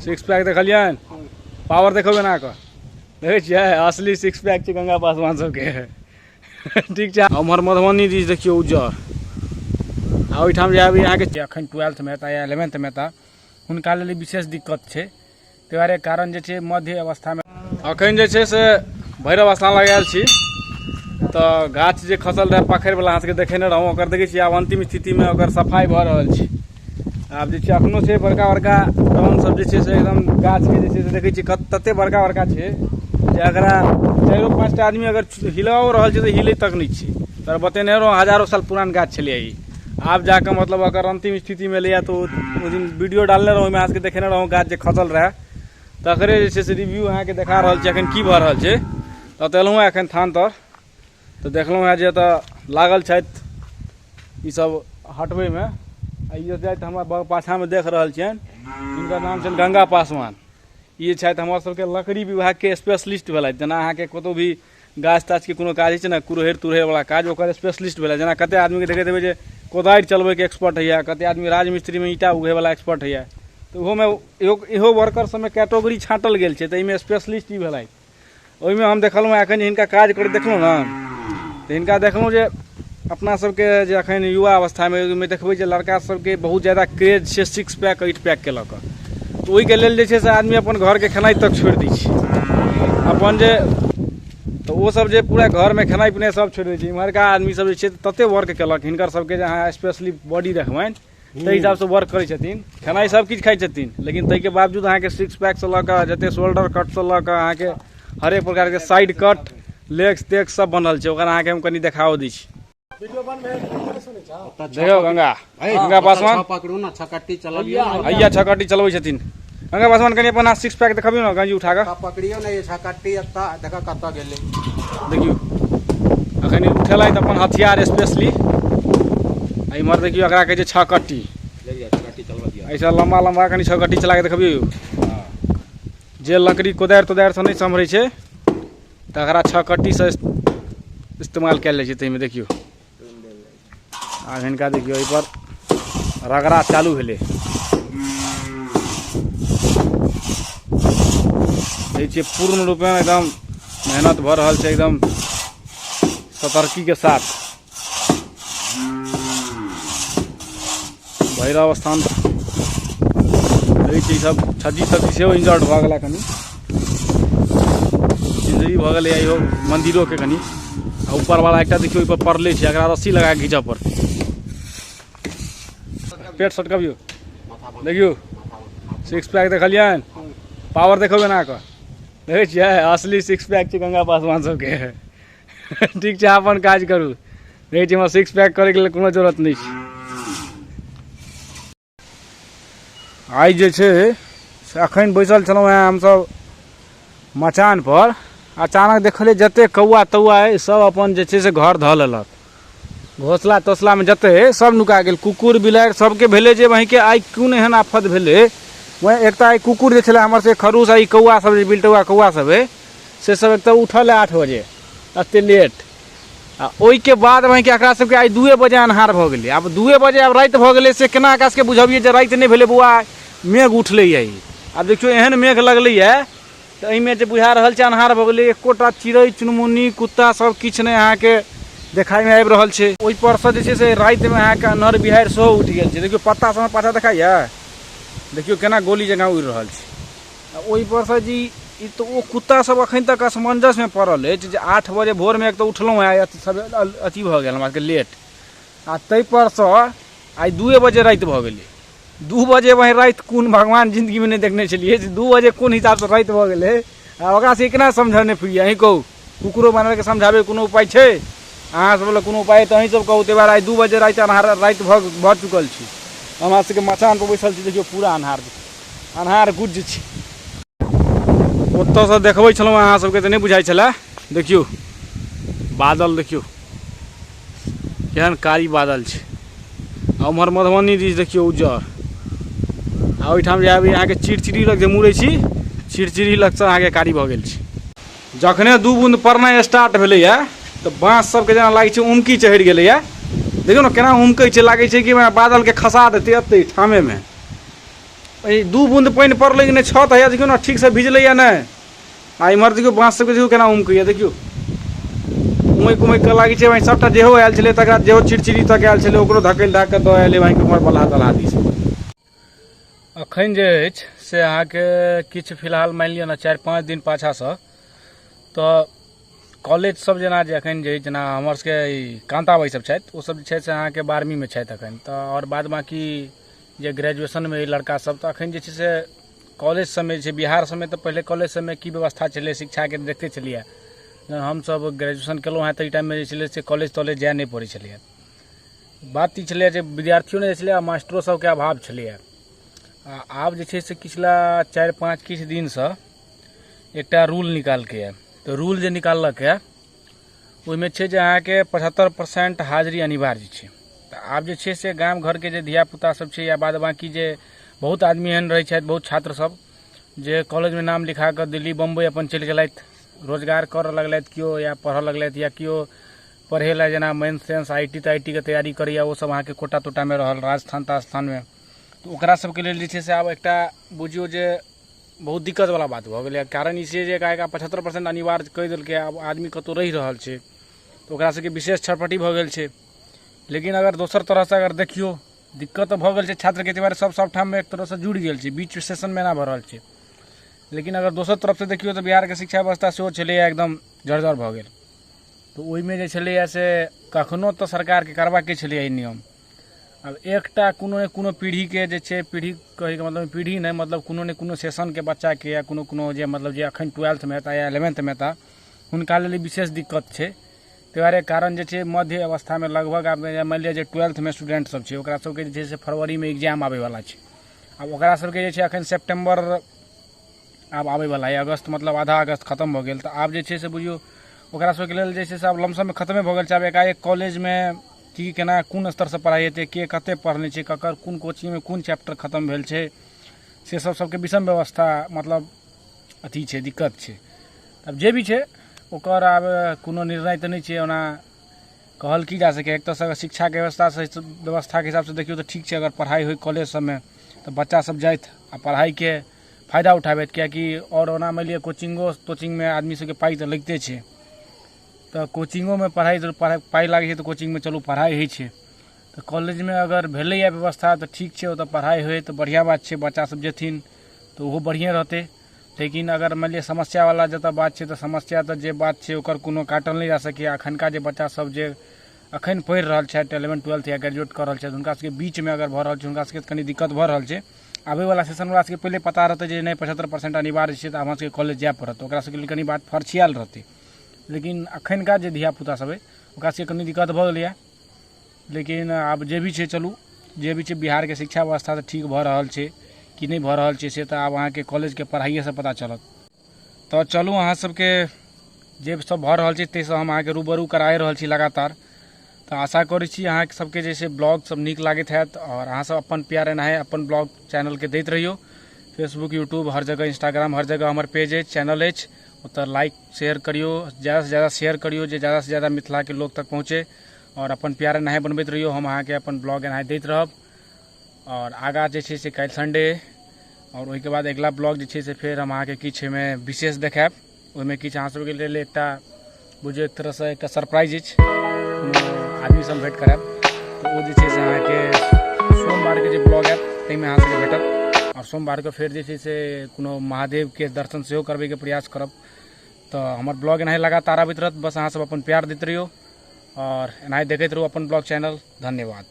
Six pack देखलियनि power देखबै एना कऽ देखै छियै असली सिक्स पैक छै गंगा पासवान सबके ठीक छै। उम्हर मधुबनी दिस देखियौ उज्जर आ ओहिठाम जे आबी अहाँके एखन ट्वेल्थमे हेता या इलेवेंथमे हेता, हुनका लेल ई विशेष दिक्कत छै। ताहि दुआरे कारण जे छै मध्य अवस्थामे एखन जे छै से भैरव स्थान लगायल छी। तऽ गाछ जे खसल रहै पाखरिवला, अहाँ सबके देखेने रहौँ, ओकर देखै छियै आब अन्तिम स्थितिमे ओकर सफाइ भऽ रहल छै। आब जे छै एखनो छै बड़का बड़का टाउन सब जे छै से एकदम गाछके जे छै से देखै छियै तते बड़का बड़का छै जे एकरा चारिओ पाँचटा आदमी अगर हिलाओ रहल छै तऽ हिलै तक नहि छै। तर बतेने रहौँ हजारो साल पुरान गाछ छलै ई, आब जाकऽ मतलब एकर अन्तिम स्थितिमे एलैए। तऽ ओहि दिन वीडियो डालने रहौँ, ओहिमे अहाँ सबके देखेने रहौँ गाछ जे खसल रहै, तकरे जे छै से रिव्यू अहाँके देखा रहल छी एखन की भऽ रहल छै। तऽ एलहुँ हेँ एखन थान तर, तऽ देखलहुँ हेँ जे एतऽ लागल छथि ईसब हटबैमे। आ ई जे छथि हमरा पाछाँमे देख रहल छियनि, हिनकर नाम छनि गंगा पासवान। ई छथि हमर सबके लकड़ी विभागके स्पेशलिस्ट भेलथि। जेना अहाँके कतहु भी गाछ ताछके कोनो काज होइ छै ने, कुरहरि तुरहरिवला काज, ओकर स्पेशलिस्ट भेलथि। जेना कतेक आदमीके देखैत हेबै जे कोदारि चलबैके एक्सपर्ट होइए, कतेक आदमी राजमिस्त्रीमे ईंटा उघैवला एक्सपर्ट होइए, तऽ ओहोमे इहो वर्कर सबमे कैटेगरी छाँटल गेल छै, तऽ एहिमे स्पेशलिस्ट ई भेलथि। ओहिमे हम देखलहुँ एखन जे हिनका काज करैत देखलहुँ ने, तऽ हिनका देखलहुँ जे अपना सबके जे एखन युवा अवस्थामे ओहिमे देखबै जे लड़का सबके बहुत ज्यादा क्रेज छै सिक्स पैक एट पैकके लऽ कऽ। तऽ ओहिके लेल जे छै से आदमी अपन घरके खेनाइ तक छोड़ि दै छै अपन जे, तऽ ओ सब जे पूरा घरमे खेनाइ पिनाइ सब छोड़ि दै छै। इम्हरका आदमी सब जे छै तते वर्क केलक हिनकर सबके जे अहाँ स्पेशली बॉडी देखबनि ताहि हिसाबसँ वर्क करै छथिन, खेनाइ सब किछु खाइ छथिन, लेकिन ताहिके बावजूद अहाँके सिक्स पैकसँ लऽ कऽ जते शोल्डर कटसँ लऽ कऽ अहाँके हरेक प्रकारके साइड कट लेग्स तेग्स सब बनल छै। ओकर अहाँके हम कनि देखाओ दै छी। देखियौ गंगा, गंगा पासवान पकड़ू ना, छकट्टी चलबियौ। हैया छकट्टी चलबै छथिन गंगा पासवान। कनि अपन सिक्स पैक देखबियौ ने, गंजी उठा कऽ पकड़ियौ ने। ये छकट्टी एतऽ देखऽ कतऽ गेलै। देखियौ अखन उठेलथि अपन हथियार स्पेशली। इम्हर देखियौ, एकरा कहै छै छकट्टी। ऐसा लम्बा लम्बा कनि छकट्टी चला कऽ देखबियौ। जे लकड़ी कोदारि तोदारिसँ नहि सम्हरै छै तकरा छकट्टीसँ इस्तेमाल कयल जाइ छै। ताहिमे देखियौ आब हिनका देखियौ एहिपर रगड़ा चालू भेलै। देखै छियै पूर्ण रूपेण एकदम मेहनत भऽ रहल छै, एकदम सतर्कीके साथ। भैरव स्थान देखै छियै सब छज्जी तज्जी सेहो इंजर्ड भऽ गेला, कनि इंजरी भऽ गेलै इहो मन्दिरोके कनि। आ ऊपरवला एकटा देखियौ ओहिपर पड़ले छै, एकरा रस्सी लगा कऽ घीचऽ पड़तै। पेट सटकबियौ, देखियौ सिक्स पैक देखलियनि पावर देखबै एना कऽ। देखै छियै असली सिक्स पैक छै गंगा पासवान सबके। ठीक छै, अपन काज करू। देखै छियै हमरा सिक्स पैक करैके लेल कोनो जरूरत नहि छै। आइ जे छै से एखन बैसल छलहुँ हेँ हमसभ मचानपर, अचानक देखलियै जतेक कौआ तौआ अइ सब अपन जे छै से घर धऽ लेलक। घोसला तोसलामे जते अइ सब नुका गेल। कुकुर बिलाड़ि सबके भेलै जे वहीँके आइ कोन एहन आफत भेलै। वएह एक तऽ आइ कुकुर जे छलै हमर से खरूश, आ ई कौआ सब जे बिलटौआ कौआ सब अइ से सब एक तऽ उठल 8 बजे एते लेट, आ ओहिके बाद वहीँके एकरा सबके आइ 2 बजे अन्हार भऽ गेलै। आब 2 बजे आब राति भऽ गेलै, से केना एकरा सबके बुझबियै जे राति नहि भेलै बौआ, मेघ उठलैए ई। आब देखियौ एहन मेघ लगलैए तऽ एहिमे जे बुझा रहल छै अन्हार भऽ गेलै। एकोटा चिड़ै चुनमुनी कुत्ता सब किछु नहि अहाँके देखाइमे आबि रहल छै। ओहिपरसँ जे छै से रातिमे अहाँके अन्हर बिहाड़ि सेहो उठि गेल छै। देखियौ पत्ता सबमे पाछाँ देखाइए, देखियौ केना गोली जकाँ उड़ि रहल छै। आ ओहिपरसँ जे ई तऽ ओ कुत्ता सब एखन तक असमंजसमे पड़ल अछि जे 8 बजे भोरमे एक तऽ उठलहुँ हेँ, सब अथी भऽ गेल हमरा सबके लेट, आ ताहिपरसँ आइ 2 बजे राति भऽ गेलै। 2 बजे वही राति कोन भगवान जिन्दगीमे नहि देखने छलियै जे 2 बजे कोन हिसाबसँ राति भऽ गेलै। आ ओकरा से केना समझौने फिरियै अहीं कहू? कुकुरो बानरके समझाबैके कोनो उपाय छै? अहाँ सब लग कोनो उपाय तऽ अहीं सब कहू। ताहि दुआरे आइ 2 बजे राति अन्हार राति भऽ चुकल छै। हमरा सबके मचानपर बैसल छी, देखियौ पूरा अन्हार अन्हार गुज्ज छै। ओतऽसँ देखबै छलहुँ अहाँ सबके तऽ नहि बुझाइ छलै। देखियौ बादल, देखियौ केहन कारी बादल छै। आ उम्हर मधुबनी दिस देखियौ उज्जर, आ ओहिठाम जे आबी अहाँके चिड़चिड़ी लग जे मुड़ै छी, चिड़चिड़ी लगसँ अहाँके कारी भऽ गेल छै। जखने 2 बूंद पड़नाइ स्टार्ट भेलैए तऽ बाँस सबके जेना लागै छै उमकी चढ़ि गेलैए। देखियौ ने केना उमकै छै, लागै छै कि बादलके खसा देतै एतै ठामेमे। एहि 2 बूंद पानि पड़लै कि नहि, छत हैया देखियौ ने ठीकसँ भिजलैया नहि। आ इम्हर देखियौ बाँस सबके देखियौ केना उमकैया, देखियौ उमकि उमकि कऽ लागै छै भाइ सबटा जेहो आयल छलै तकरा जेहो चिड़चिड़ी तक आयल छलै ओकरो धकेल धका कऽ दऽ एलै भाइ उम्हर बलहा तलहा दिस। अखन जे अछि से अहाँके किछु फिलहाल मानि लिअ ने 4-5 दिन पाछाँसँ तऽ कॉलेज सब जेना जे अखन जे जेना हमर सबके ई कान्ता भाइ सब छथि, ओ सब जे छै से अहाँके 12वींमे छथि अखन तऽ, आओर बाद बाँकी जे ग्रेजुएशनमे लड़का सब तऽ अखन जे छै से कॉलेज सबमे जे छै बिहार सबमे तऽ पहिले कॉलेज सबमे की व्यवस्था छलै शिक्षाके देखते छलियै। जहन हमसब ग्रेजुएशन केलहुँ हेँ ताहि टाइममे जे छलै से कॉलेज तॉलेज जाए नहि पड़ै छलैए। बात ई छलैए जे विद्यार्थियो नहि छलै आ मास्टरो सबके अभाव छलैए। आ आब जे छै से पिछला 4-5 किछु दिनसँ एकटा रूल निकाललकैए। तऽ रूल जे निकाललकैए ओहिमे छै जे अहाँके 75% हाजिरी अनिवार्य छै। तऽ आब जे छै से गाम घरके जे धियापुता सब छै या बाद बाँकी जे बहुत आदमी एहन रहै छथि, बहुत छात्र सब जे कॉलेजमे नाम लिखा कऽ दिल्ली बम्बई अपन चलि गेलथि, रोजगार करऽ लगलथि केओ या पढ़ऽ लगलथि या केओ पढ़ै लए जेना मेन सेंस I T ताइ टी के तैयारी करैए, ओ सब अहाँके कोटा तोटामे रहल राजस्थान ताजस्थानमे। तऽ ओकरा सबके लेल जे छै से आब एकटा बुझियौ जे बहुत दिक्कतवला बात भऽ गेलैए। कारण ई छै जे एकाएक 75% अनिवार्य कहि देलकै, आब आदमी कतहु रहि रहल छै तऽ ओकरा सबके विशेष छटपटी भऽ गेल छै। लेकिन अगर दोसर तरहसँ अगर देखियौ दिक्कत तऽ भऽ गेल छै छात्रके, ताहि दुआरे सब सबठाममे एक तरहसँ जुड़ि गेल छै, बीच सेशनमे एना भऽ रहल छै। लेकिन अगर दोसर तरफसँ देखियौ तऽ बिहारके शिक्षा व्यवस्था सेहो छलैए एकदम जर्जर भऽ गेल। तऽ ओहिमे जे छलैए से कखनो तऽ सरकारके करबाके छलैए ई नियम। आब एकटा कोनो ने कोनो पीढ़ीके जे छै, पीढ़ी कहैके मतलब पीढ़ी नहि, मतलब कोनो ने कोनो सेशनके बच्चाके या कोनो कोनो जे मतलब जे एखन 12thमे हेता या 11thमे हेता हुनका लेल ई विशेष दिक्कत छै। ताहि दुआरे कारण जे छै मध्य अवस्थामे लगभग आब मानि लिअ जे 12thमे स्टूडेंट सब छै ओकरा सबके जे छै से फरवरीमे एग्जाम आबैवला छै। आब ओकरा सबके जे छै एखन सेप्टेम्बर आब आबैवला यऽ, अगस्त मतलब आधा अगस्त खतम भऽ गेल। तऽ आब जे छै से बुझियौ ओकरा सबके लेल जे छै से आब लमसममे खतमे भऽ गेल छै। आब एकाएक कॉलेजमे की केना कोन स्तरसँ पढ़ाइ हेतै, के कते पढ़ने छै, ककर कोन कोचिंगमे कोन चैप्टर खतम भेल छै, से सब सबके विषम व्यवस्था मतलब अथी छै, दिक्कत छै। आब जे भी छै ओकर आब कोनो निर्णय तऽ नहि छै, ओना कहल की जा सकैए। एक तरहसँ शिक्षाके व्यवस्थासँ व्यवस्थाके हिसाबसँ देखियौ तऽ ठीक छै, अगर पढ़ाइ होइ कॉलेज सबमे तऽ बच्चा सब जाथि आ पढ़ाइके फायदा उठाबथि, किएकि आओर ओना मानि लिअ कोचिंगो तोचिंगमे आदमी सबके पाइ तऽ लगिते छै, तऽ कोचिंगोमे पढ़ाइ पाइ लागै छै तऽ कोचिंगमे चलू पढ़ाइ होइ छै। तऽ कॉलेजमे अगर भेलैए व्यवस्था तऽ ठीक छै, ओतऽ पढ़ाइ होइ तऽ बढ़िआँ बात छै, बच्चा सब जेथिन तऽ ओहो बढ़िएँ रहतै। लेकिन अगर मानि लिअ समस्यावला जतऽ बात छै तऽ समस्या तऽ जे बात छै ओकर कोनो काटल नहि जा सकैए। एखनका जे बच्चा सब जे एखन पढ़ि रहल छथि 11th 12th या ग्रेजुएट कऽ रहल छथि हुनका सबके बीचमे अगर भऽ रहल छै हुनका सबके कनि दिक्कत भऽ रहल छै। आबैवला सेशनवला सबके पहिले पता रहतै जे नहि 75% अनिवार्य छै तऽ हमरा सबके कॉलेज जाय पड़त, ओकरा सबके लेल कनि बात फरछियाल रहतै। लेकिन एखनका जे धियापुता सब अइ ओकरा सबके कनि दिक्कत भऽ गेलैए। लेकिन आब जे भी छै चलू जे भी छै बिहारके शिक्षा व्यवस्था तऽ ठीक भऽ रहल छै कि नहि भऽ रहल छै से तऽ आब अहाँके कॉलेजके पढ़ाइएसँ पता चलत। तऽ चलू अहाँ सबके जे सब भऽ रहल छै ताहिसँ हम अहाँके रूबरू कराए रहल छी लगातार। तऽ आशा करै छी अहाँ सबके जे छै ब्लॉग सब नीक लागैत हैत आओर अहाँ सब अपन प्यार एनाहे अपन ब्लॉग चैनलके दैत रहियौ। फेसबुक यूट्यूब हर जगह इंस्टाग्राम हर जगह हमर पेज अछि, चैनल अछि, ओतऽ लाइक शेयर करियौ, ज़्यादासँ ज़्यादा शेयर करियौ जे ज़्यादासँ ज़्यादा मिथिलाके लोक तक पहुँचै आओर अपन प्यार एनाहे बनबैत रहियौ। हम अहाँके अपन ब्लॉग एनाहे दैत रहब। आओर आगाँ जे छै से काल्हि संडे आओर ओहिके बाद अगिला ब्लॉग जे छै से फेर हम अहाँके किछु एहिमे विशेष देखायब। ओहिमे किछु अहाँ सबके लेल एकटा बुझियौ एक तरहसँ एकटा सरप्राइज अछि, कोनो आदमीसँ हम भेँट करायब। तऽ ओ जे छै से अहाँके सोमवारके जे ब्लॉग आयत ताहिमे अहाँ सबके भेटत। आओर सोमवारके फेर जे छै से कोनो महादेवके दर्शन सेहो करबैके प्रयास करब। तऽ हमर ब्लॉग एनाहे लगातार आबैत रहत, बस अहाँ सब अपन प्यार दैत रहियौ आओर एनाहे देखैत रहू अपन ब्लॉग चैनल। धन्यवाद।